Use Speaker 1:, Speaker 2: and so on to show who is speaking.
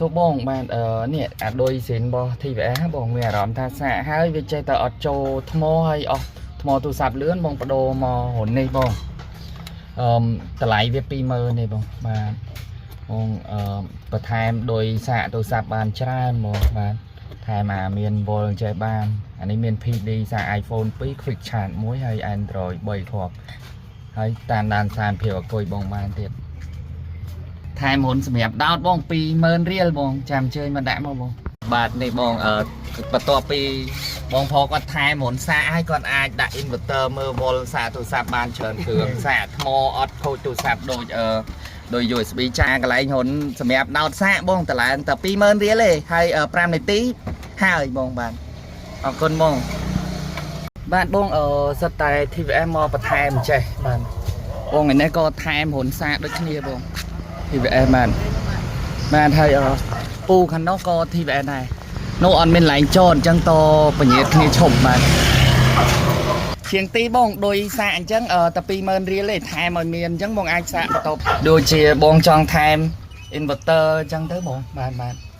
Speaker 1: ទោះបងបាទអឺនេះអាដូចស៊ីនរបស់ TVS បងមានអារម្មណ៍ថាសាកហើយវាចេះតែអត់ចូលថ្មហើយអស់ថ្មទូរស័ព្ទលឿនបងបដូរមករន្ធនេះបងអឺមតម្លៃវា20000ទេបងបាទបងអឺបន្ថែមដោយសាកទូរស័ព្ទបានច្រើនហ្មងបាទថែមអាមាន volt ចេះបានអានេះមាន PD សាក iPhone 2 Quick Charge មួយហើយ Android 3គ្រាប់ហើយតាមដានស្ថានភាពអគុយបងបានទៀត ថែមហ៊ុនសម្រាប់ដោតបង20000រៀលបងចាំអញ្ជើញមកដាក់មកបងបាទនេះបងអឺបន្ទាប់ពីបងប្រុសគាត់ថែមហ៊ុនសាកឲ្យគាត់អាចដាក់ inverter មើលវល់សាកទូរស័ព្ទបានច្រើនគ្រឿងសាកថ្មអត់ខូចទូរស័ព្ទដូចអឺដោយ USB ចាកន្លែងហ៊ុនសម្រាប់ដោតសាកបងតឡើងតែ20000រៀលទេហើយ5នាទីហើយបងបាទអរគុណបងបាទបងអឺសិតតែ TVS មកបន្ថែមចេះបាទបងឯនេះក៏ថែមហ៊ុនសាកដូចគ្នាបង TVS បានបាទហើយអពូខាងនោះក៏ TVS ដែរនោះអត់មានឡែងចតអញ្ចឹងតបញ្ញាគ្នាឈប់បាទជាងទីបងដោយសាកអញ្ចឹងអឺតែ20000រៀលទេថែមឲ្យមានអញ្ចឹងបងអាចសាកបន្ទប់ដូចជាបងចង់ថែម inverter អញ្ចឹងទៅបងបាទបាទ។